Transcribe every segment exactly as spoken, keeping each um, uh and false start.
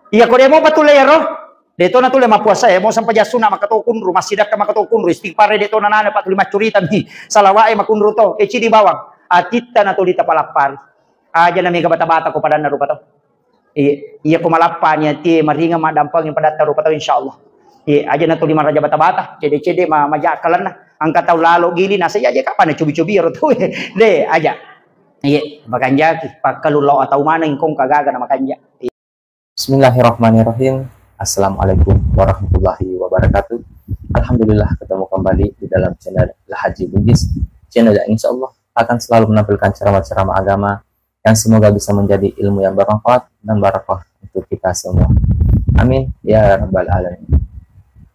Iya, ko de' mopa tulle iyaro, de' to natulle mappuasa e, mo sempajang sunna' maka to kunru, massidakka maka to kunru, istighfar e de' to nanana, pa tuli maccurita mi, salawat e makunru to, e cidi bawang, atitta natuli tapalappari. Aja na mega bata-bata ko padanna rupa to. Iya, iya ko malappa ni ati e, maringa maddampengi padatta rupa to, insyaallah. Iya, aja natuli maraja bata-bata, cede-cede ma-, maja akkalenna. Engka tau lalo gili, nasa iya aja kapang nacobi-cobi ero tau e. De', aja. Iya, makanjaki, pakkalu lao atau maneng kong kagaga na makanja. Bismillahirrahmanirrahim. Assalamualaikum warahmatullahi wabarakatuh. Alhamdulillah, ketemu kembali di dalam channel Al Haji Bugis, channel yang insya Allah akan selalu menampilkan ceramah-ceramah agama yang semoga bisa menjadi ilmu yang bermanfaat dan barokah untuk kita semua. Amin ya rabbal alamin.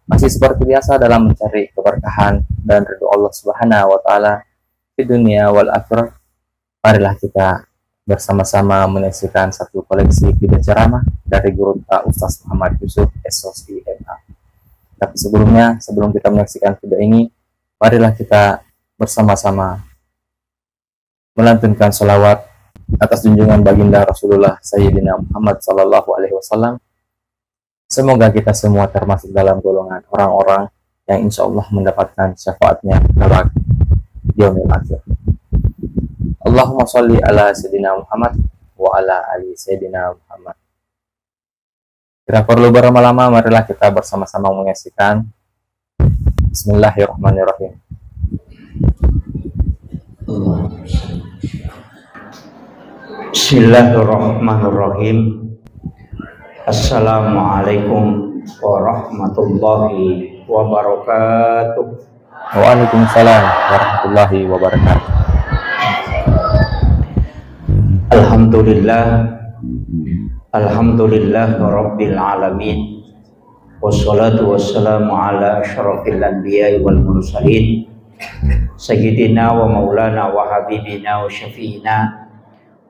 Masih seperti biasa dalam mencari keberkahan dan ridho Allah Subhanahu wa taala di dunia wal akhirah, marilah kita bersama-sama menyaksikan satu koleksi video ceramah dari guru kita Ustaz Muhammad Yusuf, S O C M A. Tapi sebelumnya, sebelum kita menyaksikan video ini, marilah kita bersama-sama melantunkan salawat atas junjungan baginda Rasulullah Sayyidina Muhammad sallallahu alaihi wasallam. Semoga kita semua termasuk dalam golongan orang-orang yang insya Allah mendapatkan syafaatnya kelak di yaumil akhir. Allahumma salli ala Sayyidina Muhammad wa ala ali Sayyidina Muhammad. Tidak perlu berlama-lama, marilah kita bersama-sama menyaksikan. Bismillahirrahmanirrahim. Bismillahirrahmanirrahim. Assalamualaikum warahmatullahi wabarakatuh. Waalaikumsalam warahmatullahi wabarakatuh. Alhamdulillah. Alhamdulillah rabbil alamin. Wassalatu wassalamu ala asyrafil anbiya'i wal mursalin, sayyidina wa maulana wa habibina wa syafi'ina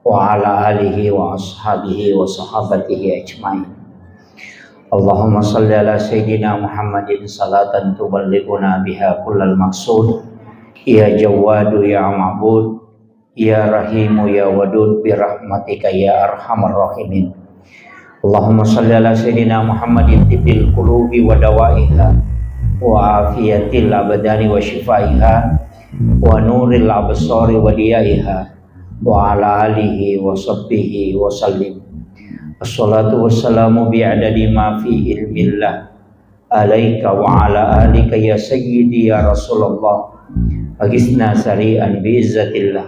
wa ala alihi wa ashabihi wa sahabatihi ajmain. Allahumma salli ala sayyidina Muhammadin salatan tuballighuna biha kullal maqsud. Ya Jawwadu ya Ma'bud, ya Rahimu ya Wadud, birahmatika ya arhamar rahimin. Allahumma salli ala sayyidina Muhammadin tibbil qulubi wa dawaiha, wa afiyatil abdani wa shifaiha, wa nuril absari wa diyaiha, wa ala alihi wa sahbihi wa sallim. Assalatu wassalamu bi'adadi ma fi ilmillah alaika wa ala alika ya sayyidi ya Rasulullah. Agisna sari'an biizzatillah.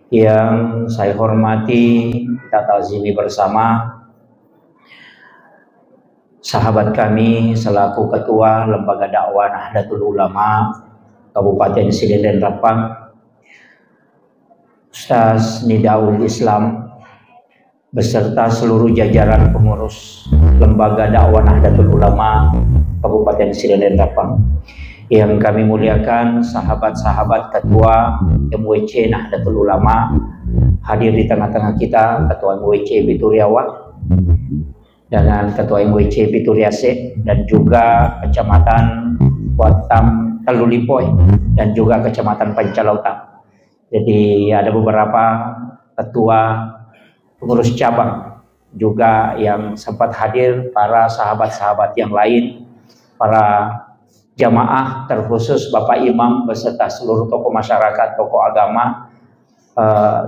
Yang saya hormati, kita takzimi bersama sahabat kami selaku Ketua Lembaga Dakwah Nahdlatul Ulama Kabupaten Sidenreng Rappang, Ustaz Nidaul Islam, beserta seluruh jajaran pengurus Lembaga Dakwah Nahdlatul Ulama Kabupaten Sidenreng Rappang. Yang kami muliakan sahabat-sahabat Ketua M W C Nahdlatul Ulama, hadir di tengah-tengah kita Ketua M W C Pituriawa dengan Ketua M W C Pituriase dan juga Kecamatan Batam Tellulipoe dan juga Kecamatan Pancalautang. Jadi ada beberapa ketua pengurus cabang juga yang sempat hadir, para sahabat-sahabat yang lain, para jamaah, terkhusus Bapak Imam beserta seluruh tokoh masyarakat, tokoh agama, eh,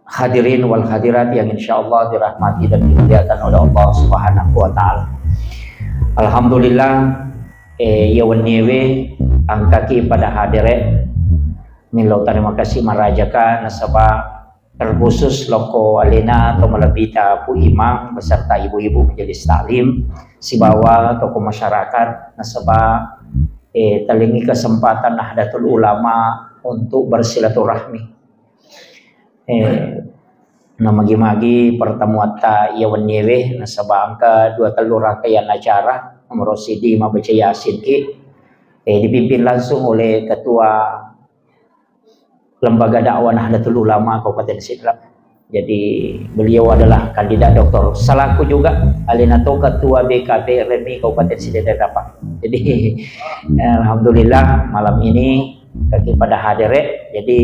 hadirin wal hadirat yang insya Allah dirahmati dan dimuliakan oleh Allah Subhanahu wa Ta'ala. Alhamdulillah, eh, iya wenniewe engkaki pada hadere. Millau terima kasih marajaka nasaba terkhusus lokko alena atau malebbita Pu Imam beserta ibu-ibu majelis taklim sibawa tokoh masyarakat nasaba, eh, talengngi kesempatan Nahdlatul Ulama untuk bersilaturahmi. Eh, namagi-magi pertemuatta iya wenniewe nasaba engka dua tellu rangkaian acara, nomor sidi mabbaca Yasin ki, eh, dipimpin langsung oleh Ketua Lembaga Dakwah Nahdlatul Ulama Kabupaten Sidrap. Jadi beliau adalah kandidat doktor. Selaku juga alena to Ketua B K B R M I Kabupaten Sidenreng Rappang. Jadi, eh, alhamdulillah malam ini kaki pada hadere. Jadi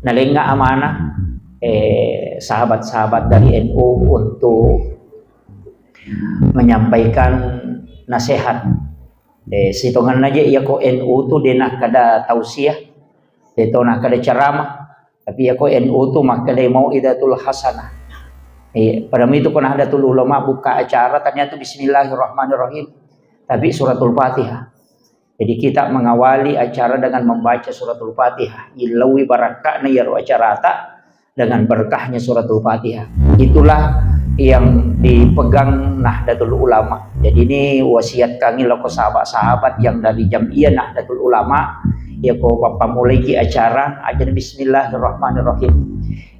nalengnga amanah, eh, sahabat-sahabat dari N U untuk menyampaikan nasihat. Eh, sitongenna je iyako N U tu de nakkeda tausiah, de to nakkeda ceramah, tapi iyako N U tu makkeda mau'izatul hasanah. Eh, pada itu ko Nahdlatul Ulama buka acara, ternyata bismillahirrahmanirrahim, tapi suratul Fatihah. Jadi kita mengawali acara dengan membaca suratul Fatihah. Illauwi barakka'na iyaro acarata dengan berkahnya suratul Fatihah. Itulah yang dipegang Nahdlatul Ulama. Jadi ini wasiatkangi loko sahabat-sahabat yang dari Jam'iyah Nahdlatul Ulama, ya ko pappamulaiki acara, aja bismillahirrahmanirrahim.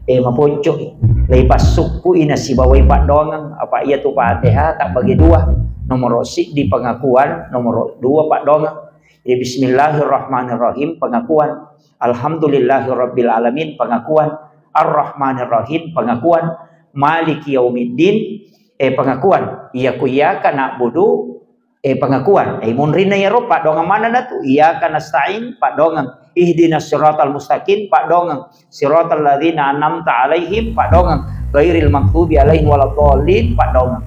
Eh, maponco'i. Leipassukku'i nasibawai paddoangeng. Apa iya tu Fatihah tabbagi dua. Nomoro siddi pengakuan, nomoro dua paddoangeng. Jadi bismillahirrahmanirrahim, pengakuan. Alhamdulillahirabbil alamin, pengakuan. Arrahmanirrahim, pengakuan. Maliki yaumiddin, eh, pengakuan. Iyaku iyyaka na'budu, eh, pengakuan. Eh, munrinna iyaro paddoangeng manenna tu. Iyyaka nasta'in, paddoangeng. Ihdinas siratal mustaqim, paddoangeng. Siratal ladzina an'amta alaihim, paddoangeng. Ghairil maghdubi alaihim waladdallin, paddoangeng.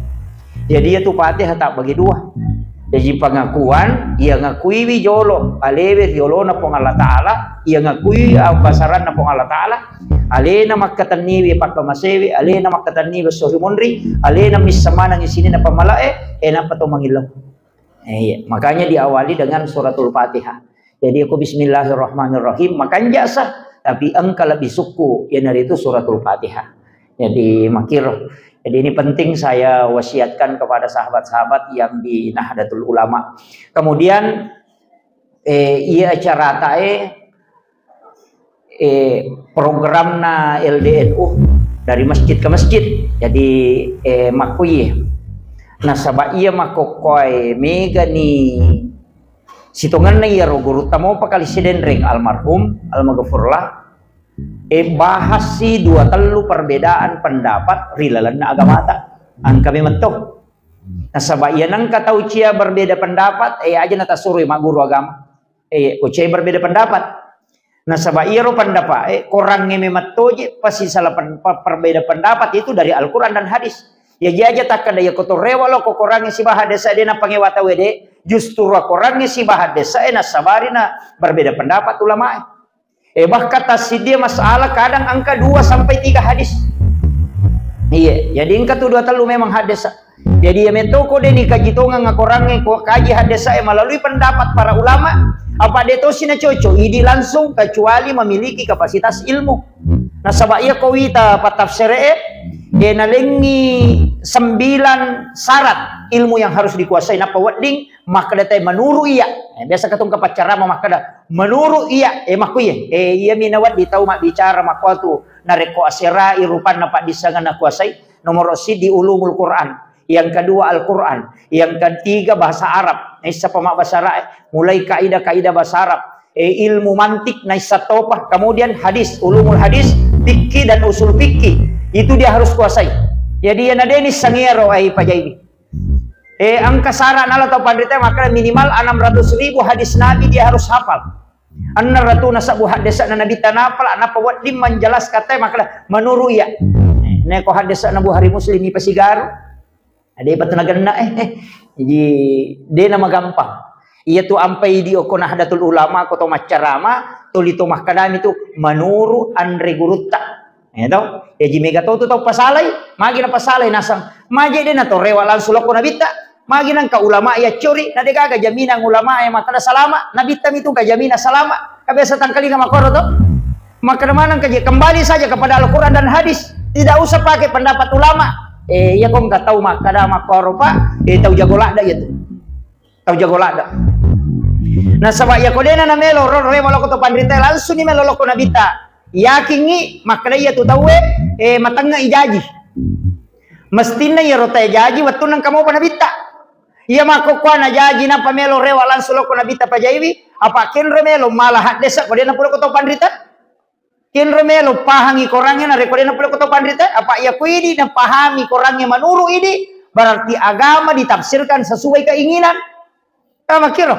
Jadi iya tu Fatihah tabbagi dua. Jadi pengakuan, iya ngakuiwi jolo alewe riolona Puang Allah Ta'ala, iya ngakui abbasaranna Puang Allah Ta'ala, alena makkatenniwi pappamasewe, alena makkatenniwi esso ri munri, alena missa manengngi sininna pammalae, eh, nappa to mangillau. Eh, iya. Makanya diawali dengan suratul Fatihah. Jadi aku bismillahirrahmanirrahim, makanja sah, tapi engka lebih sukku, iyanaritu suratul Fatihah. Jadi makkiro. Jadi ini penting saya wasiatkan kepada sahabat-sahabat yang di Nahdlatul Ulama. Kemudian, eh, iya acarata, eh, eh, programna L D N U dari masjid ke masjid. Jadi, eh, makkuye. Nasaba iya makkokkoe mega ni sitongenna iyaro gurutta mopa kali Sidenreng almarhum, almaghfurlah. Eh, bahas si dua tellu perbedaan pendapat ri lalenna agamata. Engka memang to. Nasaba iya nengka tau cia berbeda pendapat, eh, aja natasuroi magguru agama. Eh, ko cia berbeda pendapat. Nasaba iyaro pendapat, eh, korangnge memang toje pasti salah pen-, pe-, perbeda pendapat itu dari Al-Quran dan hadis. Ya jaja takkeda iya ko to rewa lo ko korangnge sibaha desa de napangewa tau de, justru korangnge sibaha desa, eh, nasabari na berbeda pendapat ulama, eh. Eh, bahkan tassiddi masalah kadang angka dua sampai tiga hadis. Iya, jadi engka tu dua tellu memang hadis. Jadi iya metoko de ni kaji tongeng akorangnge ko kaji hadis e melalui pendapat para ulama, apa de tosi na cocok, idi langsung kecuali memiliki kapasitas ilmu. Nasaba iya ko wita patafsir e, de nalengi sembilan syarat ilmu yang harus dikuasai, nappa wedding makkeda te menurut iya. Eh, biasa katong kapaccarama makkeda menurut iya, eh, makku iya. Eh, iya mi nawedding tau mabbicara makkuatu narekko aserai rupanna paddissengenna kuasai, nomoro siddi ulumul Quran, yang kedua Al-Quran, yang ketiga bahasa Arab. Naissapa mabbasara, mulai kaidah-kaidah bahasa Arab, eh, ilmu mantik naissa topa, kemudian hadis, ulumul hadis, fikih dan usul fikih. Itu dia harus kuasai. Jadi iya nadeni sangero ai pajaiwi. Eh, engka syarat nala tau panrita makkeda minimal enam ratus ribu hadis Nabi dia harus hafal. Enam ratus nasabbu haddese'na Nabitta napala, nappa wedding manjelaskan te makkeda menurut iya. Neko haddese'na Bukhari Muslim ipasigaru. Ada apa tenagenna, eh, eh. Jadi, dena magampang. Iya tu ampai di oko Nahdlatul Ulama, ko to maccarama, tuli to makkedami tu menurut anre gurutta. Eh, tau? Jaji mega to tu tau pasalai, magi na pasalai nasang. Maje de na to rewa langsung loko Nabitta. Magi nangka ulama ya curi, na de gaga jaminan ulama yang makkeda salama, Nabitta mitu ga jaminan salama. Ka biasa tangkalinga makoro to. Makkeda maneng ka je, kembali saja kepada Al-Quran dan hadis. Tidak usah pakai pendapat ulama. Eh, iya ko engka tau makkeda makoro, Pak. Eh, tau jago ladda iya tu. Tau jago ladda. Nasaba iya ko dena na melo ro rewa loko to panrita, langsung ni melo loko Nabitta. Yakingngi makkeda iya tu tauwe, eh, matengnga ijaji. Mestinna iyaro tae jaji wettunna engka mopa Nabitta. Iya makkokkoe najaji nappa melo rewa langsung loko Nabitta pajaiwi, apa kenro melo mala haddesa ko dena pura ko tau panrita? Kenro melo pahangi korangnge narekko dena pura ko tau panrita? Apa iya ko idi napahami korangnge menurut idi, berarti agama ditafsirkan sesuai keinginan. Ah, makkiro.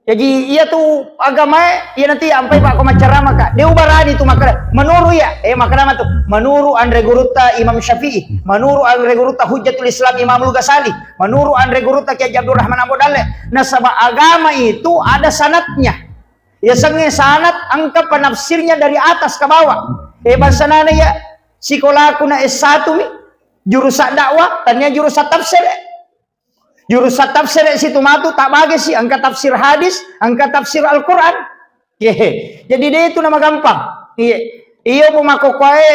Jaji, iya tu agamae, iya nanti ampai Pak ko maccarama ka. De ubarani tu makkeda, menuru iya, eh, makkeda matu, menuru anre gurutta Imam Syafi'i, menuru anre gurutta Hujjatul Islam Imamul Ghazali, menuru anre gurutta Kiai Haji Abdurrahman Ambo Dalle. Nasaba agama itu ada sanatnya. Ya, sange sanat engka penafsirnya dari atas ke bawah. Eh, bangsa nana ya, sikolaku na S satu mi, jurusan dakwah, tania jurusan tafsir. Jurusan tafsir situ matu, tak bagi si, engka tafsir hadis, engka tafsir Al-Quran. Ye. Jadi de itu nama gampang. Iya. Iyo pun makokkoe,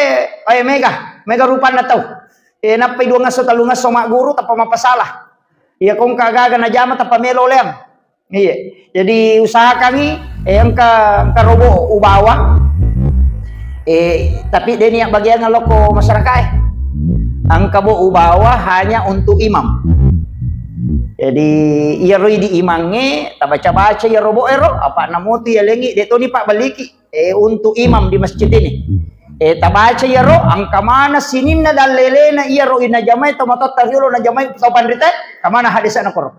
eh, mega, mega rupanna tau. Eh, nappai dua ngaso, talu ngaso mak guru, tappa mapasalah. Iya, kongka gaga najama, tappa melo leang. Iya. Jadi usahakangi, eh, engka, engka robo ubawa. Eh, tapi de niat bagian lokko masyarakat, eh. Engka bo ubawa hanya untuk imam. Jadi, iyaro idi imangnge, tabaca-baca iyaro bo ero, apa namotu ya lengi, de toni pak beliki, eh, untuk imam di masjid ini. Eh, tabaca iyaro, engka mana sininna dallelena iyaro inajamai tomatoatta riolo najamai tau panrita, kamana hadisana koro.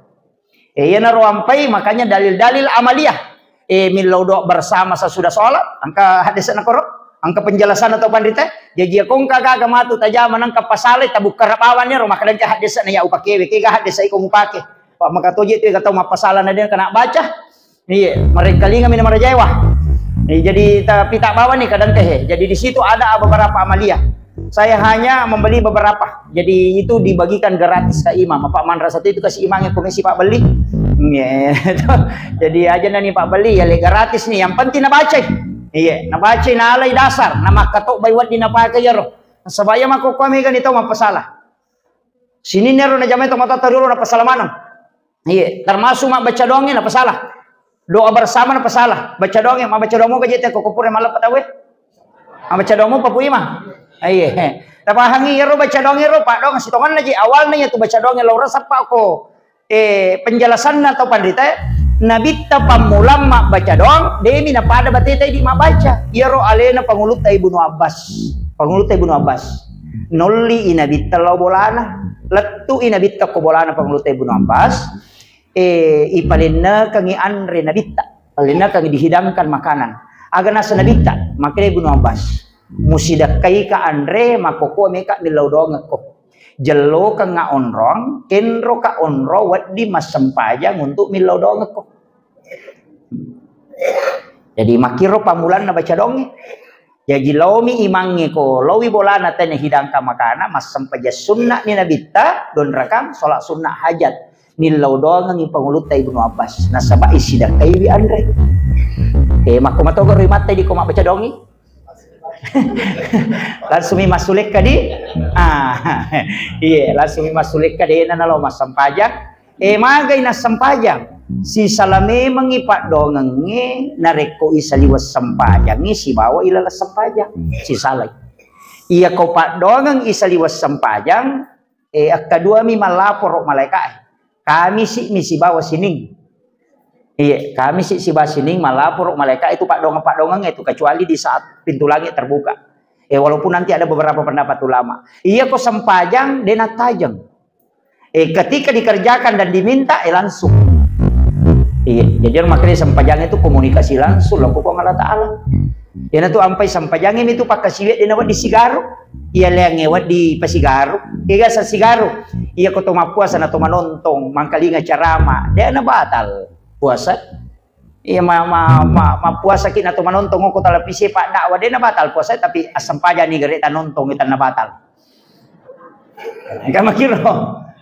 Eh, iyanaro ampai, makanya dalil-dalil amaliyah. Eh, millau doa bersama sesudah sholat, engka hadisana koro, engka penjelasan atau panrita. Jaji, ya, kongka gaga matu tajama nangka pasalai, tabukkara bawani ro, maka dengka hadisana ya upakewe, kega hadisa iko mupake. Pak, maka toje tu, kata mapasala na dia kena baca. Iya, merengkalinga mina marajaewa. Eh, jadi, tapi tak bawa nih kadang teh. Jadi, di situ ada beberapa amaliyah. Saya hanya membeli beberapa. Jadi, itu dibagikan gratis ke imam. Apa manra satu itu kasih imamnya komisi Pak beli. Iya. Jadi, aja nani Pak beli, ya le gratis nih. Yang penting nabaca. Iya, nabaca nalai dasar. Nama katok bai wadi napakai yaro. Sebaya mako kami kan itu mapasalah. Sini nero najamai to mata tariolo napasala maneng. Iya, termasuk mabbaca doangnge napasala. Doa bersama napasala. Baca doangnge, mabbaca doang moga jete ko kupure maleppa tauwe. Mabbaca doang mopa Pu Imang. Iya. Tapahangi iyaro baca doangnge ro, pak doang sitonganna je awalna ya tu baca doangnge laura sappa ko, eh, penjelasanna tau panrita, Nabitta pammulang mabbaca doang, demi napada bateta idi mabbaca. Iyaro alena pangulutta Ibnu Abbas. Pangulutta Ibnu Abbas. Nolli i Nabitta lao bolana. Lettu i Nabitta ko bolana pangulutta Ibnu Abbas. Eh, ipalennekengi anre Nabitta. Palennekengi dihidangkan makanan. Aga nasa Nabitta, makkedai Ibnu Abbas. Musidakkaika anre, makkokko meka millau doangekko. Jellokengnga onrong, kenroka onrong wedding massempajang untuk millau doangekko. Jadi makkiro pammulanna baca doangnge. Jaji laomi imangnge ko, laowi bolana tena hidangkan makana, massempajang sunnah ni Nabitta, dua rakang, sholat sunnah hajat. Nillau doangengi pangulutta Ibnu Abbas. Nasaba isidakkaiwi anre. Eh, makko matogoro imatta di ko mabbaca doangngi. Langsung mi massulekka di. Ah, iya, langsung mi massulekka dena nalo massempajang. Eh, magai nassempajang. Sisala memengi paddoangengnge narekko isaliweng sempajangngi sibawa ilaleng sempajang. Sisalai. Iya ko paddoangeng isaliweng sempajang, eh, akkaduami mallaporo malaeka e. Kamisi mi sibawa sining. Iya, Kamisi sibawa sining malaporo malaeka itu paddoangeng-paddoangeng itu, kecuali di saat pintu langit terbuka. Eh, walaupun nanti ada beberapa pendapat ulama. Iya ko sempajang, de nattajeng. Eh, ketika dikerjakan dan diminta, eh, langsung. Iya, jadi makanya sempajang itu komunikasi langsung lo Puang Allah Ta'ala. Iyana tu ampai sempajangnge mitu pakkasiwiang de nawedding sigaru. Iya leangnge wedding pasigaru. Kega sa sigaru. Iya ko to mappuasa na to manontong, mangkalinga carama. De na batal puasa. Iya ma, ma, ma, mappuasaki na to manontong ko televisi pak dakwah de na batal puasa tapi assempajang ni gere tanontong tanna batal. Kan makiro.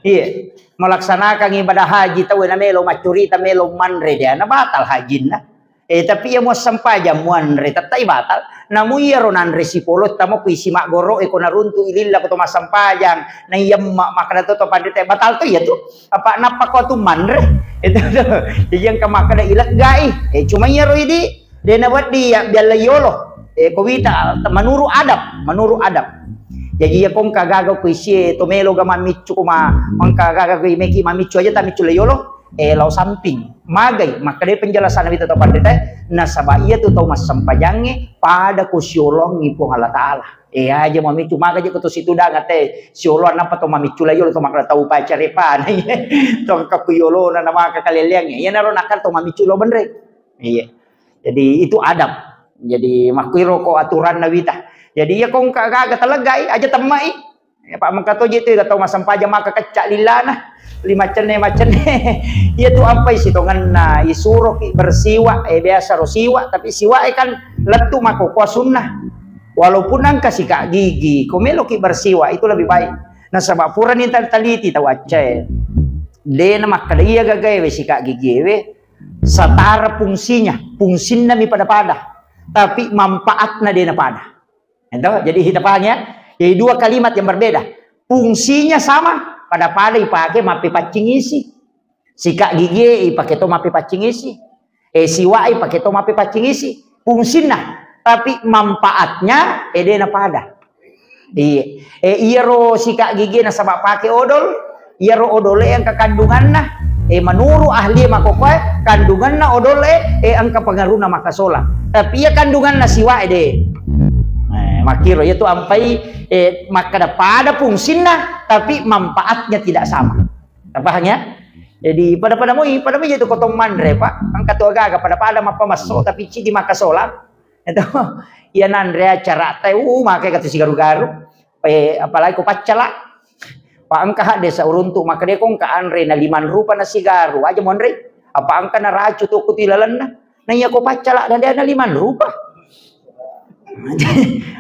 Iya. Melaksanakan ibadah haji tau na melo maccurita melo manre de na batal hajinna. Eh, tapi iya muassempajang muanre, tettai batal. Namu iyaro nanre sipolo, tamo ku isi maggoro, eh, ko naruntu ililla ko to massempajang. Na iya ma-, makkeda to, to panrita, batal to iya tu. Apa nappa ko tu manre? Itu tu. Jadi engka makkeda ileggai. Eh, cuma iyaro idi, de na weddi ya bialla yolo. Eh, ko wita, menurut adab, menurut adab. Jadi iya kongka gaga ku isi, eh, to melo ga mammiccu ko ma-, mangka gaga ku meki mammiccu aja tamiccu la yolo. Eh, lao samping. Magai, makkedai penjelasan Nabi tetap panrita, nasaba iya tu tau massempajangnge pada ko siolongi Puang Allah Ta'ala. Eh, aja mamiccu, maka je ko to situdang ate, siolo anapa to mamiccu la yolo to makna tau pacarepa. To engka ku yolona na maka kaleleang. Iyanaro nakkan to mamiccu lo benre. Iya. Jadi itu adab. Jadi makkuiro ko aturanna wita. Jadi iya ko engka gaga teleggai, aja temmai. Ya, Pak, mengka toje tu tau massempajang maka kecca lillana. Lima cenne, macenne. Iya tu ampai sitongenna, isuroki bersiwa, eh, biasa ro siwa, tapi siwa e kan lettu mako kua sunnah. Walaupun engka sikat gigi, ko meloki bersiwa itu lebih baik. Nasaba purani tal-, taliti tau accae. De na makkeda iya gagae we sikat gigi we, setara fungsinya, fungsinna mi pada-pada, tapi manfaatna de na pada. Ento, jadi kita paham ya. Jadi dua kalimat yang berbeda. Fungsinya sama, pada-pada ipake mappepaccing isi. Sikat gigi ipake to mappepaccing isi. Eh, siwak ipake to mappepaccing isi. Fungsinna, tapi manfaatnya eh, de na pada. Iya. Eh, iyaro sikat gigi nasaba pake odol, iyaro odol e engka kandunganna. Eh, menurut ahli makokoe, kandunganna odol e, eh, engka pengaruhna makasolang. Tapi iya kandunganna siwak e de. Eh, makkiro iya tu ampai, eh, makkeda pada fungsinna, tapi manfaatnya tidak sama. Paham ya? Jadi pada-pada moi, pada moi itu kotong manre, Pak. Engka tu aga-aga pada-pada mappa masso, tapi cidi makasolang. Itu, iya nanre acara teh, uh, make katu sigaru-garu. Eh, apalagi ko paccala. Pak engka hadde sa uruntu makkeda ko engka anre na limang rupa na sigaru, aja monre. Apa engka na racu tu ku tilalenna. Na iya ko paccala na dia na limang rupa.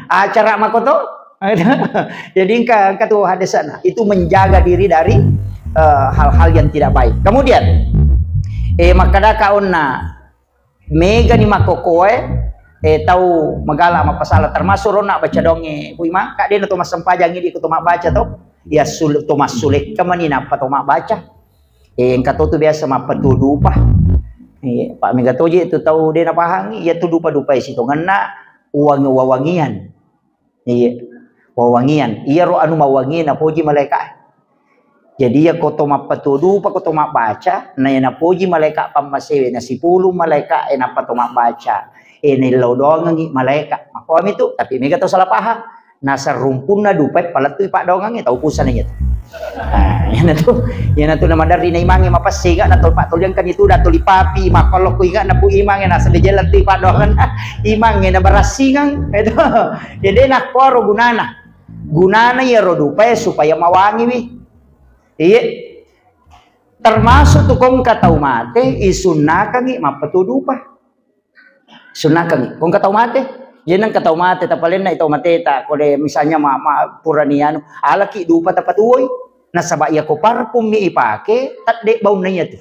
Acara makoto. Jadi engka, engka tu hadesana. Itu menjaga diri dari, eh, hal-hal yang tidak baik. Kemudian, eh, makkadaka onna, megani makkokoe, eh, tau magala mappasala, termasuk ronna baca donge, Pu Imang, kak dena to massempajang idi ko to mabbaca to, ya sul-, to massulekka mani nappa to mabbaca. Eh, engka to tu biasa mappatuo dupa. Eh, Pak, mega toje tu tau de napahangi, iya tu dupa-dupa sitongenna uang wawangian. Iya. Wawangian. Iyaro anu mawangi napoji malaika. Jadi iya ko to mappatuo dupa, ko to mabbaca, na iya napoji malaika pammasewe, na sipulung malaika, eh, nappa to mabbaca. Eh, naillau doangengi malaika. Makkuami tu, tapi mega to salah paham. Nasarumpunna dupae palettui paddoangengnge tau pusana iya tu. Ah, iyanatu, iyanatu namaderri na imangnge mapessega na tol pattoliangkan itu da toli papi, makkollo ku inga na Pu Imangnge nasaba jella tu paddoangenna imangnge na barassingeng. Itu. Jadi nakkoro gunana. Gunana iyaro dupae supaya mawangiwi. Iye. Termasuk tu kongka tau mate isunnakangi mappatuo dupa. Sunnakangi. Ko engka tau mate, iya nengka tau mate, tapalenna i tau mateta, ko de misalnya ma, ma, purani anu, alaki dupa tapatuoi. Nasaba iya ko parfum mi ipake, tedde baunna iya tu.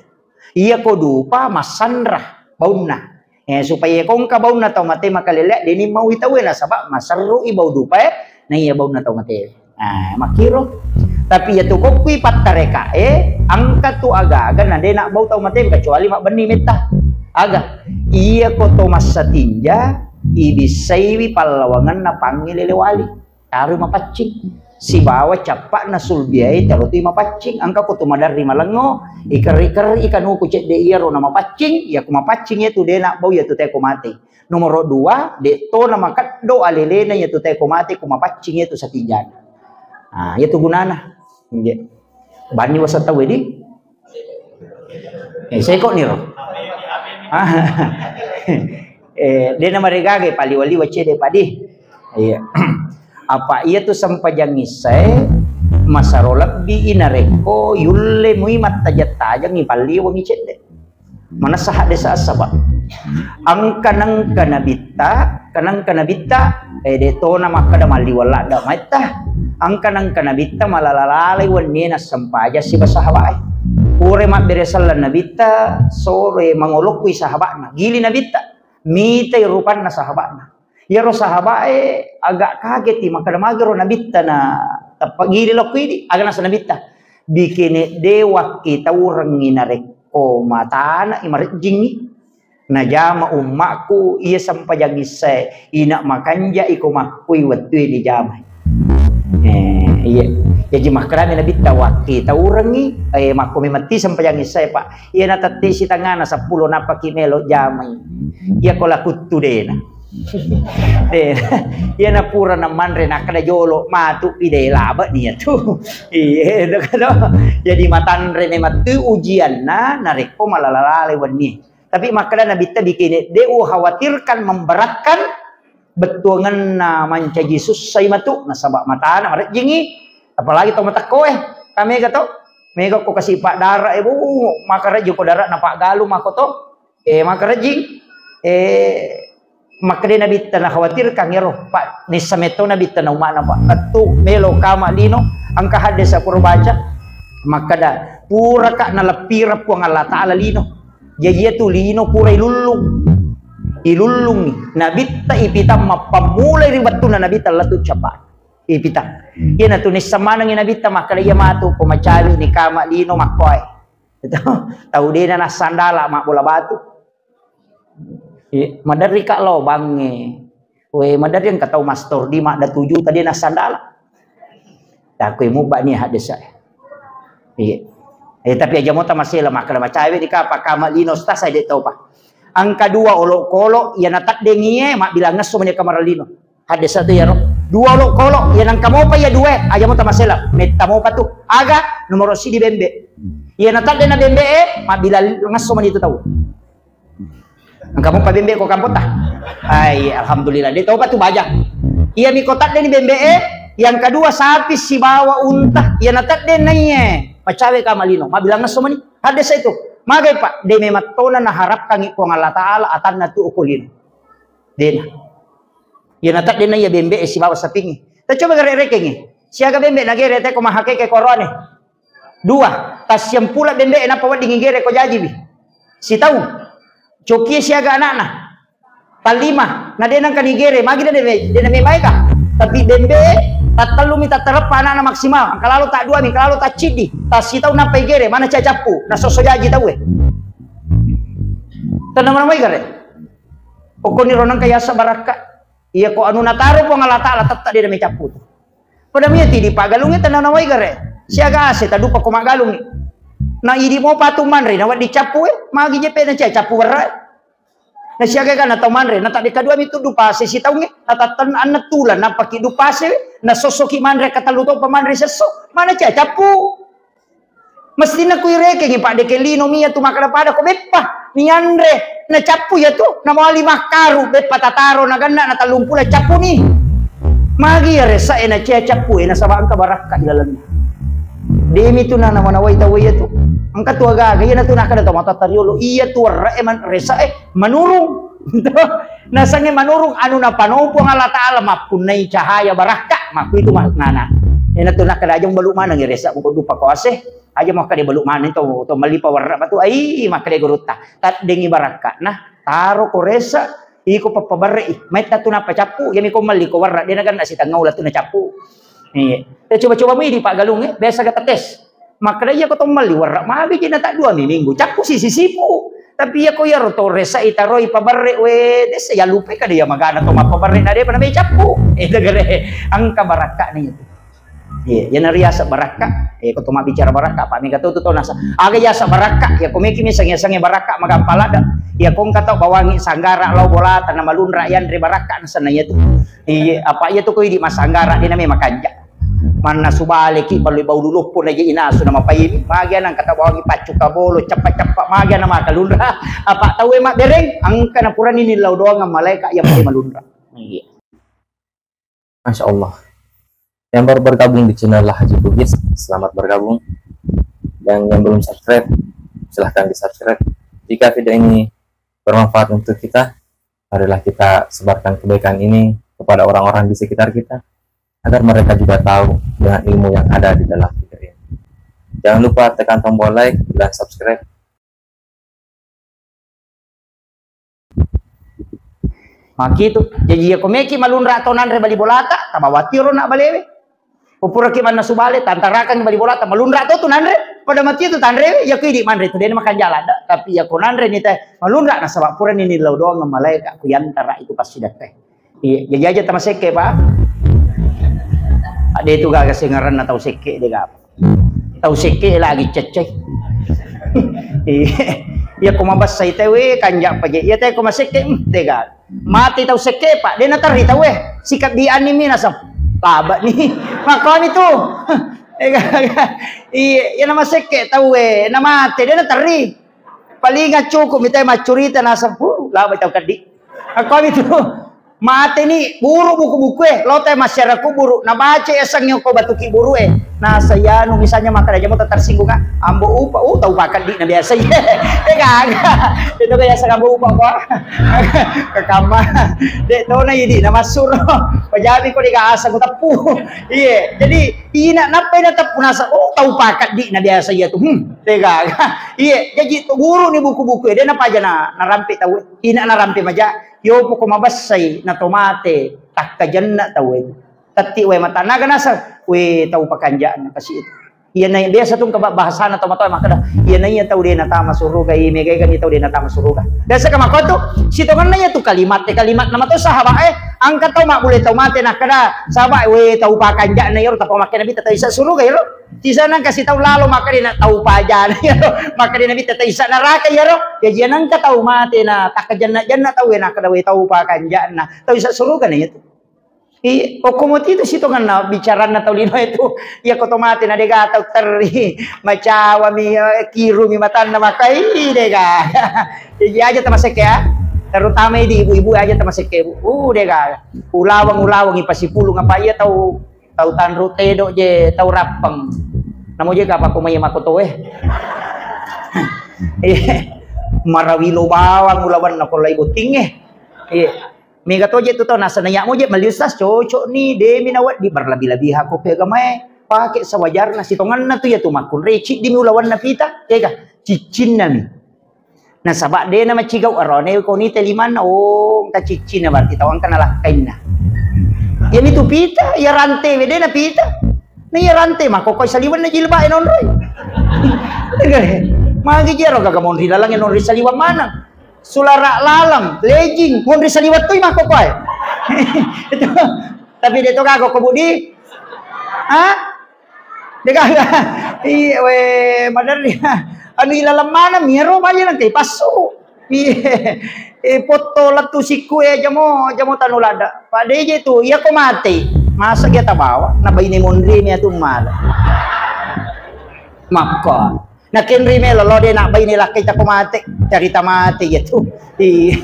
Iya ko dupa massanra baunna. Eh, supaya ko engka baunna tau mate makalele, deni mau i tau e, nasaba maserru i bau dupa e, na iya baunna tau mate. Ah, makkiro. Tapi iya tu kokkui pattareka e, engka tu aga-aga na de nabbau tau mate kecuali mabbenni metta. Aga? Iya ko to massatinja, ibissaiwi pallawangenna pangngilele wali. Taroi mapaccing. Sibawa cappa'na sulbiae tarotui mapaccing. Engka ko tu maderri malengo, ikerri-kerri kanuku cedde iyaro na mapaccing, iya ko mapaccing iya tu de nabbau iya tu te ko mate. Nomoro dua, de to na makeddo alelena iya tu te ko mate ko mapaccing iya tu satinjana. Ah, iya tu gunana. Inje. Banni wasa tau di. Eh, seko niro. Ah. Eh, de na maregaga paliwa-liwa cede padi. Iya. Apa iya tu sempajang issae masaro lebbi i narekko yulle mui mattajang-tajangi palliwangi cedde. Manessa haddesa saba. Engka nengka nabitta, kenengka nabitta, eh, de tona makkeda malliweng ladde maitta. Engka nengka nabitta malala-lalai wennie nassempajang siba sahabae. Pura mabbere selleng nabitta, sore mangolokkui sahabana. Gili nabitta, mitai rupanna sahabana. Iyaro sahabae agak kageti makkeda, magero nabitta na tappa gili lokko idi, aga nasa nabitta. Bikene de wakkitaurengngi narekko matana i marejjingngi. Najama ummakku iya sempajang issae, ina makanja iko makkui wettue dijamai. Eh, iya. Jaji makkedami nabitta wakkitaurengngi, eh, makko memetti sempajang issae, Pak. Iya na tette sitangana seppulo nappaki melo jamai. Iya ko lakuttu dena. Eh, iya na pura na manre nakkeda jolo matu pide labe nia tu. Iya, itu kan. Jadi matanre memang tu ujianna narekko malala-lale wenni. Tapi makkeda Nabitta bikini, de ukhawatirkan memberatkan bettuangenna mancaji sussai matu nasaba matana marejjingi, apalagi to matekko eh, kamega to, mega ko kasi pak dara eh, bu, makarejji ko dara na pak galu mako to, eh, makarejjing, eh, makkeda Nabitta na khawatirkan ero, pak nissa metto Nabitta na umana pak, tettu melo kama lino, engka hadde sapuro baca, makkeda puraka naleppireng Puang Allah Ta'ala lino. Jaji iyatu lino pura ilullung. Ilullungi. Nabitta ipitang mappammulai ri wettunna Nabitta lettu capa. Ipitang. Iyanatu nisseng manengngi Nabitta makkeda iya matu ko macawe ni kama lino makkoe. Tau dena nassandala mabbola batu. Iya, maderri ka lo bangnge. We, maderri engka tau mastor di madda tuju tadi nassandala. Takui mubba ni hadde sa. Iya. Eh, tapi aja mota masela makkeda macawe ni kapa kama lino sta sai de tau pa. Angka dua olokolo iya nataddengi e mabbilang ngesso mani kamar lino. Hadde sa tu yaro. Dua olokolo iya nangka mopa iya dua aja mota masela. Metta mopa tu. Aga nomor sidi bembe. Iya natadde na bembe e mabbilang ngesso mani tu tau. Engka mopa bembe ko kampota? Ai, alhamdulillah. De topa tu baja. Iya mi ko tadde ni bembe e, yang kedua sapi sibawa unta, iya na tadde na iye. Macawe ka malino, mabilang ngesso mani. Hadde sa itu. Magai pak, de memattona naharapkangi Puang Allah Ta'ala atanna tu ukulino. Dena. Iya na tadde na iya bembe e sibawa sapingi. Ta coba gare rekengi. Siaga bembe nagere te ko mahakeke korone. Dua, tassiampula bembe e nappa wedding igere ko jajiwi. Sitaung. Cokie siaga anakna. Tallima, na de nangka nigere, magi de de de me maega. Tapi bembe e tattellumi tattareppa anakna maksimal, engka lalo ta dua mi, engka lalo ta ciddi, tassitaung nappa igere, mana cia cappu, na sosso jaji tau e. Tenna mana mai gare. Pokokni ro nangka yasa barakka. Iya ko anu nataro Puang Allah Ta'ala tetta de na me cappu tu. Pada mia tidi paggalungnge tenna nawai gare. Siaga ase tadupa ko maggalungngi. Na idi mo patu manre na wedding cappu e, magi je pe na cia cappu werra. Na siaga ga na tau manre, na tadde kadua mi tuddu pase sitaungnge, na tatten anna tulang nappa ki du pase, na sossoki manre katellu to pa manre sesso, mana cia cappu. Mestina kuirekengi, Pak, deke lino mi iyatu makkeda pada ko beppa nianre, nacappu iyatu, namawali makkaru, beppa tataro naganna na tellung pulo cappu ni. Magi iya resa e nacia cappu e nasaba engka barakka di lalenna. Demi tu na namanawai tau iyatu. Engka tu agaga iyanatu nakkeda tau matatta riolo, iyatu werre e man-, resa e manurung. Nasengnge manurung anu napanopo Allah Ta'ala mappunnai cahaya barakka, makkuitu maknana. Iyanatu nakkeda aja mubalu maneng resa buko dupa ko ase. Aja makkeda balu maneng to, to melli pawerra batu. Ai, makkeda gurutta. Taddengi barakka. Nah, taro ko resa, iko pappabarre i. Maitta tu nappa cappu, iyami ko melli ko werra, de naganna sitengngau latu nacappu. Iya. Te coba-coba mi di paggalung e, biasa ga tetes. Makkeda iya ko to melli werra, magi je na tak dua mi minggu. Cappu si sisipu. Tapi iya ko iyaro to resa i taroi pabarre we, desa ya lupa kada iya magana to mappabarre na de pa na me cappu. Eh, degere. Engka barakka ni. Iya, iyana riaseng barakka. Eh, ko to mabbicara barakka, Pak, mega to tu to nasa. Aga yaseng barakka, iya ko meki mi sange-sange barakka, magampang ladde. Iya ko engka tau bawangi sanggara lao bolata na malunra yanre barakka nasenna iyatu. Iya, apa iyatu ko idi massanggara, de na me makanja. Mannasu baleki balui bau luluppu na je inasu na mapaimi. Magi ana engka tau bawangi paccu kabolo, ceppa-ceppa, magi ana makalunra. Apa tau e mabbereng, engka na purani nillau doang malaeka iya malunra. Iya. Masya Allah. Yang baru bergabung di channel Lah Haji Bugis, selamat bergabung. Dan yang belum subscribe, silahkan di-subscribe. Jika video ini bermanfaat untuk kita, marilah kita sebarkan kebaikan ini kepada orang-orang di sekitar kita, agar mereka juga tahu dengan ilmu yang ada di dalam video ini. Jangan lupa tekan tombol like dan subscribe. Makitu. Jaji, iya ko meki malunra to nanre bali bolata, tabawatiro na balewe. Ko puraki mannasu bale, tantarakangi bali bolata, malunra to tu nanre, pada mati tu tanrewe, iya ko idi manre tu, de na makanja ladde. Tapi iya ko nanre ni te, malunra nasaba purani nillau doang malaeka ku yantara itu pasti datte. Iya, jaji aja tamasekke, Pak. Ade tu gaga sengaranna tau sekke de gaga. Tau sekke lagi cecce. Iya, iya ko mabessai te we kanja paje. Iya te ko masekke, hmm, de gaga. Mate tau sekke, Pak, de' naterri tau e. Sikabbianni mi naseng. Laba ni. Makkomi tu. Iya, iya na masekke tau e, na mate, de' naterri. Paling cukup mi tau e maccurita naseng, "Huh, laba tau keddi." Makkomi tu. Mate ni, buru buku-buku e, lo tau e massiara kuburu, nabaca e sengngi ko batu kiburu e. Naseng anu misalnya makkeda, jamo tersinggung, ah, Ambo Upa, uh, tau pakeddi na biasa. Eh, gaga. Itu biasa Ambo Upa ko. Kekamma. De' tona idi na massuro. Pajami ko de' gaga aseng teppu. Iye, jadi ina nappai na teppu naseng, oh, tau pakeddi na biasa iya tu. Hmm, de' gaga. Iye, jaji tu guru ni buku-buku e, de' napaja na, narampe tau e. Ina narampe maja, yopo ko mabessai na to mate, takkajenna tau e. Tetti wae mata naga naseng, we tau pakanja'na kasi itu. Iya nai biasa tu engka bahasana tomatoa makkeda, iya naiya tau de' natama suruga, i mega-ega ni tau de' natama suruga. Biasa ka makko tu, sitongenna iya tu kalimat e, kalimat nama to sahabat e, engka tau mabbule tau mate nakkeda, sahabat e, we tau pakanja'na iyaro, tappa makkeda nabitta tau isa suruga iyaro. Sisa nang kasi tau lalo makkeda na tau pajana iyaro, makkeda nabitta tau isa naraka iyaro. Jaji nengka tau mate na takkajenna-jenna tau e nakkeda we tau pakanja'na, tau isa suruga na iya tu. Iya, okko moti tu sitongenna bicaranna tau lino e tu. Iya ko to mate na de' gaga tau terri. Macawami, eh, kirumi matanna makai de' gaga. Jadi aja tamasekke ya. Terutama di ibu-ibu aja tamasekke, Bu. Uh, de' gaga. Ulaweng, ulaweng ipasipulung apa iya tau, tau tanru tedo je, tau rappeng. Namo je ka apa ko mai makko to e. Iya. Marawilo bawang ulawenna ko lai botting e. Iya. Mega to je tu tau naseng, iya mo je melli ustaz, cocok ni, de' mi nawedding berlebih-lebihan ko ke agama e. Pake sewajarna, sitongenna tu iya tu makkunrai, ciddi mi ulawenna pita, tega, ciccinna mi. Nasaba de' na macigau arone ko ni te limanna, oh, engka ciccinna berarti tau engka nalakkainna. Iya mi tu pita, iya rante we de' na pita. Na iya rante makko koi saliwenna jilbab e nonroi. Magi jero gaga monri laleng e nonroi saliweng maneng. Sulara laleng, legging, monri saliweng toi makko koe. Itu. Tapi de' to gaga ko Budi. Hah? De' gaga. Iya, we, maderri. Anu ilaleng maneng mi ero, magi nengka ipassu. Iya. Eh, potto lettu sikku e, jamo, jamo tanu ladda. Pak de' je tu, iya ko mate. Masa iya tabawa, na baine monri mi atu mala. Makko. Nakenri melo lo de' nabbaine lakkai tako mate, carita mate iya tu. Iya.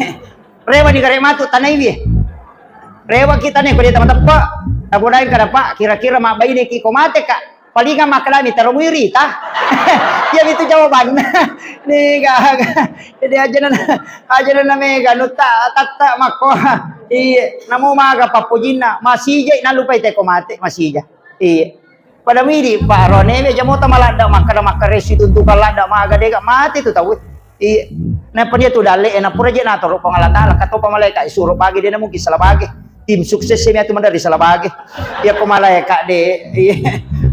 Rewa ni gare matu tanai wie. Rewa kita ne ko de' tama teppe. Tabodaeng kada Pak, kira-kira mabbaine ki ko mate ka. Palinga makkalami taro muirita. Iya itu jawabanna. Ni gaga. Jadi aja na, aja na mega nutta tatta makko. Iya, namo maga pappojinna, masija nalupai te ko mate, masija. Iya. Pada midi, Pak, ro newe jamota maladda makkada makkaresu tuntukan ladda maga dega mate tu tau. Iya. Nappa dia tu dalle, eh, napura je natoro Puang Allah Taala, katopa malaika, eh, suro bage de na mungkin salah bage. Tim sukses ini atu madari salah bage. Iya ko malaika de. Iya.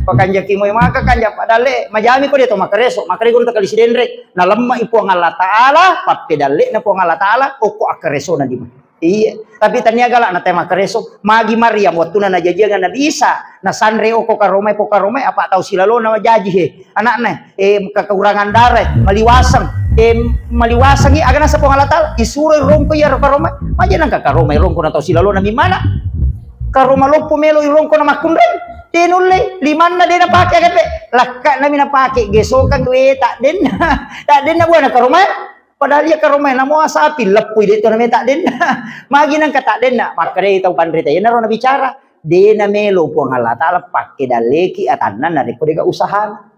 Pakanjaki moe maka kanja Pak dalle, majami ko dia to makkareso, makkada guru takali sidenre. Nalemma i Puang Allah Taala, pappedalle na Puang Allah Taala, okko akkareso na di. Iya, tapi tania gala na te makkareso. Magi Maryam wattuna najajiang Nabi Isa, nasanre okko karomai, po karomai apa tau silalona jaji he. Anakna, eh, kekurangan darah, maliwaseng, eh, maliwasengi aga nasa Puang Allah Taala, isuro rongko iya karomai. Maja nangka karomai rongko na tau silalona mimana. Karoma loppo melo rongko na makkunrai. Tenulle, limanna de napake aga pe. Lakka nami napake, gesokang we tak denna. Tak denna buana karomai. Padahal iya karomai namo sapi leppui de to nameta denna. Magi nangka tak denna, makkedai tau panrita, iyanaro nabicara, de namelo Puang Allah Taala pakke dalleki atanna narekko dega usahana.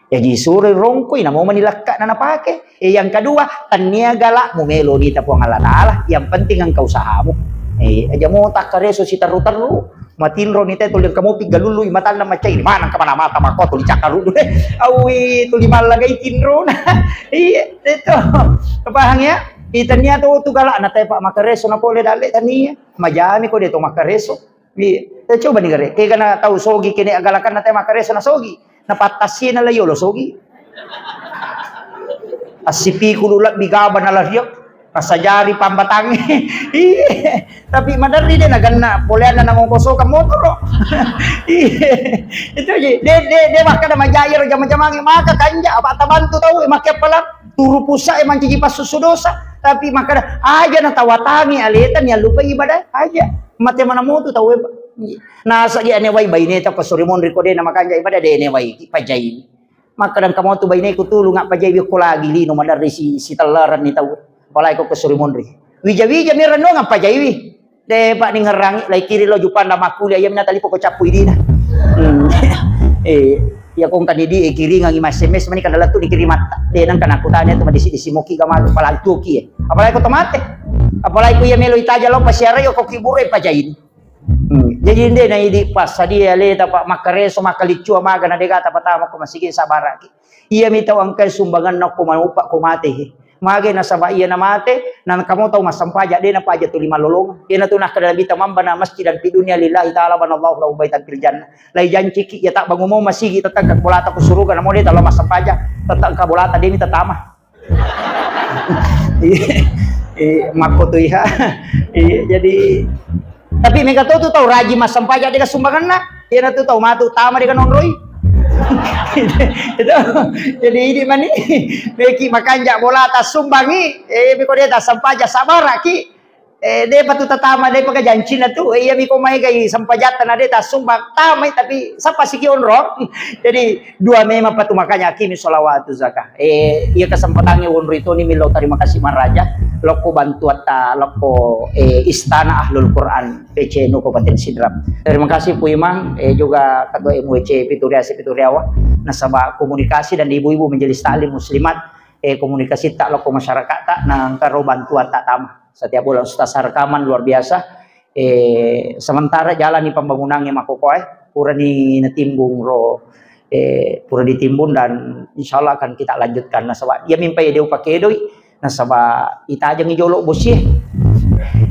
Jaji suroi rongkoi namo mani lekkana napake. E, yang kedua, tania gala mumelo nita Puang Allah Taala, yang penting engka usahamu. E, aja mo takkareso siterru-terru. Matinro ni te tuli engka mopi galului matanna macai ni maneng kemana mata mako tuli cakkarudu de. Awi tuli mallagai tinrona. Iya, itu. Pahang ya? Itania tu tu galak na tepa makareso na pole dalle tania. Majami ko de to makareso. Iya. Te coba ni gare. Kega na tau sogi kene agalakan na te makareso na sogi. Na pattasi na layo lo sogi. Assipikulu lebbi gaba na lariak. Nasajari pambatangnge. Iya. Tapi maderri de naganna poleanna nangongkosokang motoro. Iya. Itu aja. De, de, de makkada majai ro jama-jamange maka kanja apa tabantu tau e makke pala turu pusa e mancaji passusu dosa. Tapi makkeda aja natawatangi aleta, niallupai ibadah aja. Mate mana motu tau e, Pak. Nasagi anewai baineta ko suri monri ko de namakanja ibadah, de anewai ki pajai. Makkeda engka motu baineku tulung appajaiwi ko lagi lino maderri si, sitellarenni tau. Apalagi ko, ko suri monri. Wija-wija mi rennuang appajaiwi. De, Pak, ningerrangi, lai kiri lo jupanda makkuliah, iya minata lipo ko cappu idina. Hmm. Eh, iya ko engka ni di, eh, kiringangi ma S M S mani kada lettu ni kirimatta. De, nengka nakutanya tu madisi-disi moki gamalu, apalagi tuoki, eh. Apalagi ko tomate. Apalagi ko iya melo itaja lo pasiara yo ko kiburu, eh, pajaini. Hmm. Jadi ende na idi passadia aleta, Pak, makkareso, makkaliccu, amaga na dega ta patama ko masigi sabaraki. Iyami tau engkae sumbanganna ko maupa ko mate he. Mage nasaba iya namate, na engka mo tau massempaja, de napaja tuli mallolong. Iyanatu nakkeda Nabitta, "Man bana masjidan fi dunya lillahi ta'ala banallahu lahu baitan fil jannah." Lai janciki, iya tabbangu mo masigi, tette engka bolata ko suruga, namo de talo massempaja, tette engka bolata, demi tatama. Iya, iya, makko tu iya. Iya, jadi Tapi mega to tu tau rajin massempaja dega sumbanganna. Iyanatu tau matu tama dega nonroi. Itu. Jadi idi mani meki makanja bolata sumbangi, eh, miko de tassempaja sabaraki. Eh, de patu tatama, de paka jancina tu. Eh, iya miko maegai sempajatta na de tasumbang tamai, tapi sappa siki onro. Jadi dua memang patu makanya akimi sholawatu zakah. Eh, iya kesempatannya wonri toni millau terima kasih maraja lokko bantuatta lokko, eh, Istana Ahlul Quran P C N U Kabupaten Sidrap. Terima kasih Pu Imang, eh, juga Ketua M W C Pituriasi Pituriawa, nasaba komunikasi dan ibu-ibu majelis taklim muslimat, eh, komunikasi tak lokko masyarakat tak nangkaro bantuatta tama. Setiap bulan Ustaz rekaman luar biasa. Eh, sementara jalani pembangunannya makkokoe, purani natimbung ro, eh, pura ditimbun dan insya Allah akan kita lanjutkan. Nasaba iya mimpai de upakedoi, nasaba itajangi jolo bosie.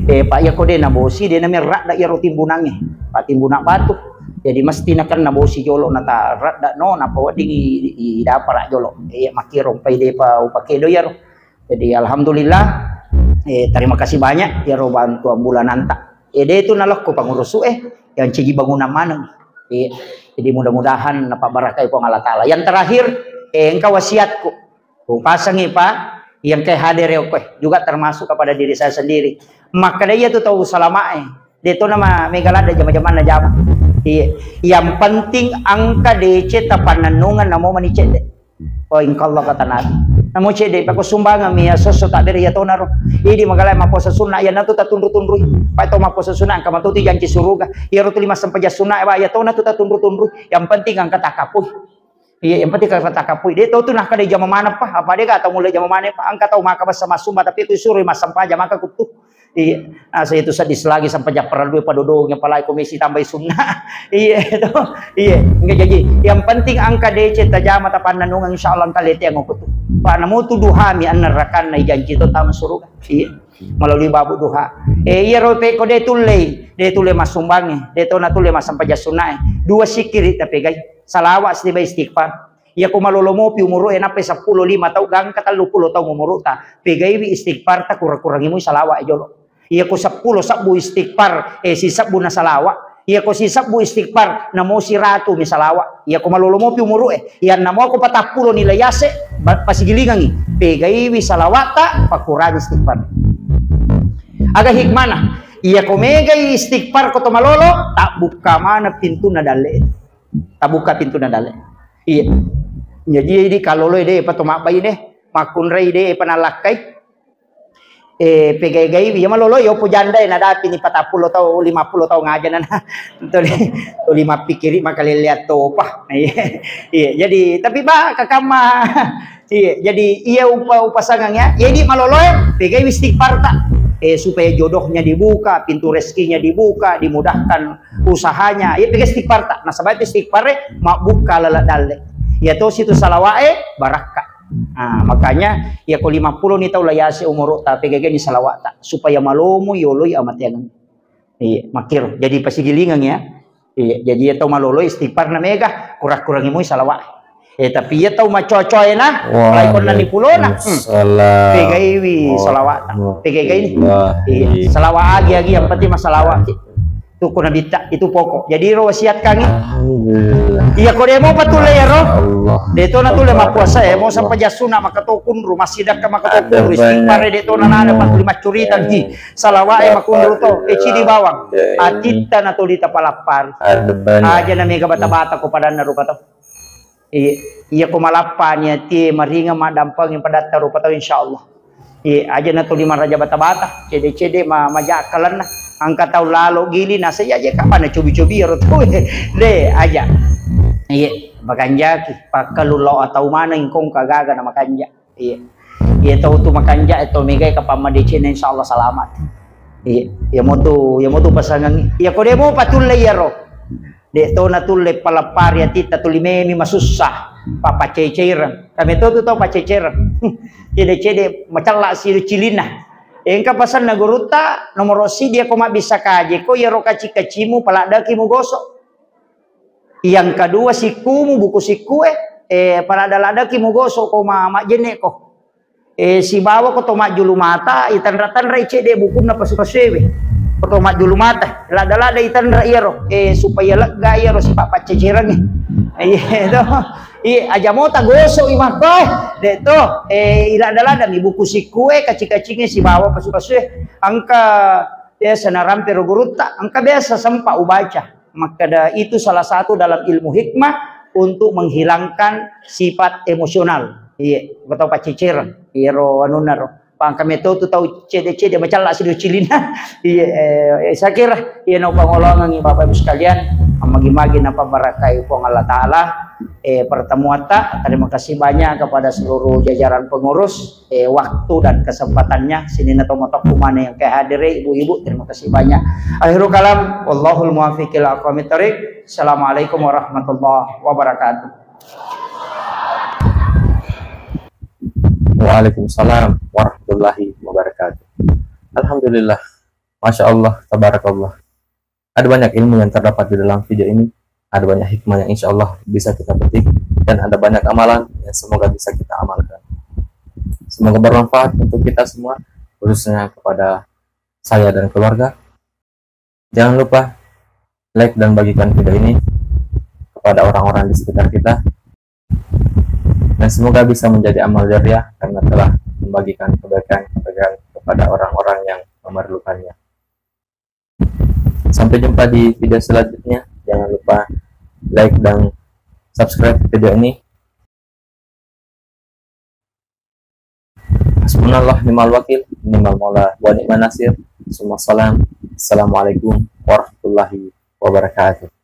Eh, Pak, iya ko de na bosi, de na merradda iyaro timbunangnge. Pak, timbunang batu. Jadi mesti nakenna bosi jolo nata radda no, napa wedding i, i dapara jolo. Eh, makkiro mpai de pa upakedo iyaro. Jadi alhamdulillah, eh, terima kasih banyak iyaro bantuan bulananta. Eh, de tu nalokko pangurusu, eh, yang cigi bangunan maneng. Eh, jadi mudah-mudahan napabarakai Puang Allah Taala. Yang terakhir, eh, engka wasiatku. Ku pasangi Pak, yang ke hadir ya, oke, juga termasuk kepada diri saya sendiri. Makkeda iya tu tau salama, eh. De to nama mega ladde jama-jamanna jama. Iya. Yang penting engka D C tapannennungan namo mani cedde. Oh, engka Allah kata Nabi. Namo cedde, pako sumbangan mi ya sosso tak bere ya tonaro. Idi magalai mapuasa sunnah, ya natu tatunru-tunrui. Pak to mapuasa sunnah, engka matuti janji suruga. Ya rotu lima sempajang sunnah, ya tona tu tatunru-tunrui. Yang penting engka takapui. Iya, yang penting engka takapui. De to tu nah kada jama mana pa. Apa de kata mulai jama mana pa? Engka tau maka basa masumba, tapi ku suruh masempajang maka kutu. Iya. Nah, saya itu sedih lagi sampai japparan dua padodong yang palai komisi tambahi sunnah. Iya, itu. Iya, enggak jadi. Yang penting engka D C tajama tapannanungan, insya Allah engka lete yang aku tu. Pak, namu tu duha mi anna rakan na janji to tama suruga. Iya. Melalui babu duha. Eh, iya rope ko de tullei, de tulle masumbangi, de to na tulle masampaja sunnah. Dua sikiri tapegai. Salawat setiba istighfar. Iya ko malolo mopi umuru e nappai seppulo lima tau gangka tellu pulo tau umuru ta. Pegaiwi istighfar ta, kurang-kurangi mui salawat e jolo. Iya ko seppulo sebbu istighfar, eh, sisebbu na salawat. Iya ko sisebbu istighfar, namo siratu mi salawat. Iya ko malolo mopi umuru e, iya namo ko patappulo nilai ase, ba-, pasigilingangi. Pegaiwi salawat ta, pakurangi istighfar. Aga hikmana, iya ko megai istighfar ko to malolo, tabbukka mana pintuna dalle. Tabuka pintuna dalle. Iya. Jadi, jadi kaloloi de pa to mabbai de, makkunrai de pa nalakkai. Eh, pegai-gai, iya maloloi, opo janda e nadapi ni patappulo tau, lima pulo tau ngaja nana. Tuli, tuli mappikiri makalelleang topa. Iya. Iya, jadi tapi ba kakamma. Iya, jadi iya upa-, upasangang ya. Jadi maloloe, pegai istighfar ta. Eh, supaya jodohnya dibuka, pintu rezekinya dibuka, dimudahkan usahanya, iya pega istighfar ta. Nasaba itu istighfar e mabbukka lala dalle. Iya to situ salawat e barakka. Nah, makanya iya ko lima pulo ni tau layase umuru ta pega ni salawat ta supaya malomo yoloi amateang. Iya, makkiro. Jadi pasigilingang ya. Iya, jadi iya tau malolo istighfar na mega, kurang-kurangi mui salawat. Eh, tapi iya tau macoa-coa na, mulai konna ni pulona. Hmm. Pegaiwi salawat. Pegai ni. Iya, salawat agi-agi yang penting masalawat. Tuku nabitta itu pokok. Jadi ro wasiatkangi. Iya ko demo patulle iyaro. De to natulle mappuasa e, mo sampaja sunna makatokunru, massidakka makatokunru, istighfar e de to nanana patuli maccurita ji. Salawat e makunru to, e cidi bawang. Atitta natuli tapalappari. Aja na mega bata-bata ko padanna rupa to. Iya, iya ko malappa ni atie maringa maddampengi padatta rupa tau insyaallah. Iya, aja na tuli maraja bata-bata, cede-cede ma majakkalenna. Angka tau lalo gili nasa iya aja kapana cobi-cobi ro tau. De aja. Iya, makanjaki pakkalu lao atau maneng kong kagaga na makanja. Iya. Iya tau tu makanja to megai kapang madecena insyaallah salamat. Iya, iya motu, iya motu pasangangi. Iya ko demo patulle iyaro. De to natulle palappari atitta tuli memi masussa. Papaccai-caireng. Kami to tu tau paccai-caireng. Cede-cede macella silu cilinna. Engka pasanna gurutta nomoro sidi ko mabbissa kaje ko iyaro kaci-kacimu paladdaki mugoso. Yang kedua sikkumu buku sikkue eh paladda-laddaki mugoso ko ma majjenne ko. Eh, sibawa ko to majjulu mata, itanra-tanrai cedde bukunna pasu-pasuewe. Ko to majjulu mata, ladda-ladda itanra iyaro, eh, supaya lega iyaro sipa paccecerengnge. Iya to. Iya, aja mota gosok i makko, eh. De to, eh, iladda-ladda mi buku sikkue, kaci-kacingnge sibawa pasu-pasue. Engka biasa narampe ro gurutta, engka biasa sempa ubaca. Makkeda itu salah satu dalam ilmu hikmah untuk menghilangkan sifat emosional. Iya, atau paccecere. Iyaro anunna ro. Pangka meto tu tau cede-cede macalla sido cilinna. Iya, eh, saya kira iya no pangolongangi Bapak Ibu sekalian, magi-magi napabarakai Puang Allah Taala. Eh, pertemuan ta, terima kasih banyak kepada seluruh jajaran pengurus. Eh, waktu dan kesempatannya. Sininna tomatoakku maneng engka hadere, ibu-ibu, terima kasih banyak. Akhirul kalam, wallahul muwaffiq ila aqwamit thariq. Assalamualaikum warahmatullahi wabarakatuh. Waalaikumsalam warahmatullahi wabarakatuh. Alhamdulillah. Masya Allah, tabarakallah. Ada banyak ilmu yang terdapat di dalam video ini. Ada banyak hikmah yang insya Allah bisa kita petik. Dan ada banyak amalan yang semoga bisa kita amalkan. Semoga bermanfaat untuk kita semua, khususnya kepada saya dan keluarga. Jangan lupa like dan bagikan video ini kepada orang-orang di sekitar kita. Dan semoga bisa menjadi amal jariah karena telah membagikan kebaikan-kebaikan kepada orang-orang yang memerlukannya. Sampai jumpa di video selanjutnya. Jangan lupa like dan subscribe video ini. Hasbunallah ni'mal wakil, ni'mal maula wa ni'man nasir. Summa salam. Assalamualaikum warahmatullahi wabarakatuh.